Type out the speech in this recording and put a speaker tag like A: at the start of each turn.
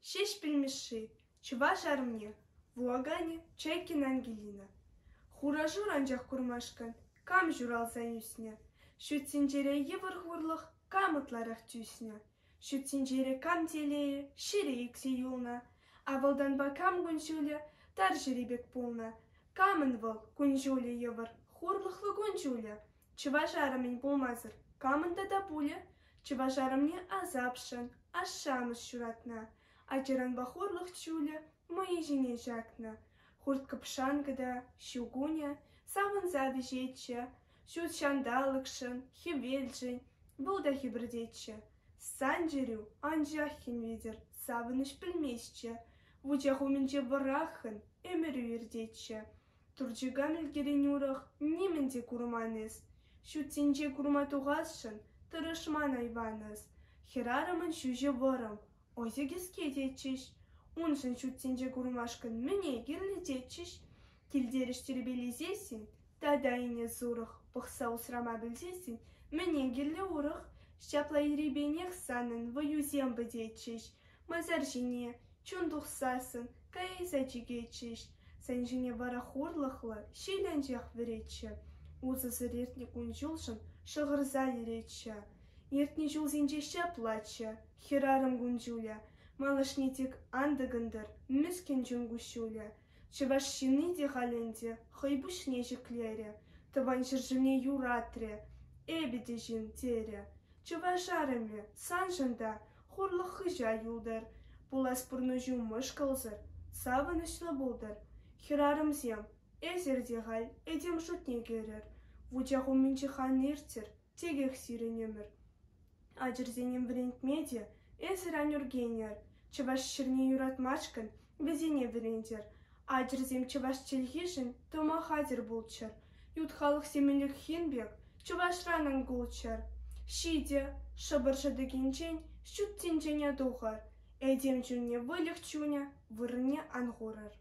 A: Ҫеҫпӗл Мишши, чӑваш арӑмне, вулаканӗ Чайкина Ангелина. Хура-шур анчах курмашкӑн кам ҫуралса ӳснӗ? Ҫут тӗнчере йывӑр хурлӑх кам ытларах тӳснӗ? Ҫут тӗнчере кам телейӗ ҫӗре ӳксе юлнӑ? Авалтанпа кам кун-ҫулӗ тар ҫӗри пек пулнӑ? Камӑн вӑл кун-ҫулӗ йывӑр, хурлӑхлӑ кун-ҫулӗ? Чӑваш арӑмӗн пулмасӑр камӑн тата пулӗ? Чӑваш арӑмне асапшӑн ашшӗ-амӑш ҫуратнӑ. Ачаранпа хурлӑх чулӗ мӑйӗ ҫине ҫакнӑ. Хурт-кӑпшанкӑ та ҫу кунӗ савӑнса вӗҫетчӗ. Ҫут ҫанталӑкшӑн, хӗвелшӗн вӑл та хӗпӗртетчӗ. Сан чӗрӳ анчах хӗн витӗр савӑнӑҫ пӗлместчӗ. Вучах умӗнче вӑраххӑн ӗмӗрӳ иртетчӗ. Турчӑкан ӗлкӗрен урӑх нимӗн те курман эс. Ҫут тӗнче курма тухасшӑн тӑрӑшман айван эс. Хӗрарӑмӑн ҫӳҫӗ вӑрӑм, ӑсӗ кӗске тетчӗҫ. Уншӑн ҫут тӗнче курмашкӑн мӗне кирлӗ тетчӗҫ. Килтерӗш тирпейлесессӗн тата ӗне-сурӑх пӑхса усрама пӗлсессӗн мӗне кирлӗ урӑх? Ҫапла ерипенех санӑн вӑюсем пӗтетчӗҫ. Масар ҫине, чун тухсассӑн, кайса чикетчӗҫ. Сан ҫине вара хурлӑхлӑ ҫил анчах вӗретчӗ. Усӑсӑр иртнӗ кун-ҫулшӑн шӑхӑрса йӗретчӗ. Иртнӗ ҫулсенче ҫаплаччӗ хӗрарӑм кун-ҫулӗ. Малашне тек ан тӑкӑнтӑр мӗскӗн чун куҫҫулӗ. Чӑваш ҫынни те халь ӗнтӗ хӑй пуҫне ҫӗклерӗ, тӑван ҫӗршывне юратрӗ. Эпӗ те ҫын, терӗ. Чӑваш арӑмӗ, саншӑн та хурлӑх хыҫа юлтӑр, пулас пурнӑҫу мӑшкӑлсӑр, савӑнӑҫлӑ пултӑр. Хӗрарӑмсем, эсир те халь этем шутне кӗрӗр, вучах умӗнче хан ирттӗр, текех сирӗн ӗмӗр. Ачӑрсене вӗрентме те эсир ан ӳркенӗр, чӑваш ҫӗрне юратмашкӑн вӗсене вӗрентӗр. Ачӑрсем чӑваш чӗлхишӗн тӑма хатӗр пулччӑр, ют халӑхсем ӗлӗкхин пек чӑвашран ан кулччӑр. Ҫитӗ, шӑпӑр шӑтӑкӗнчен ҫут тӗнчене тухӑр, этем чунне выльӑх чунӗ вырӑнне ан хурӑр.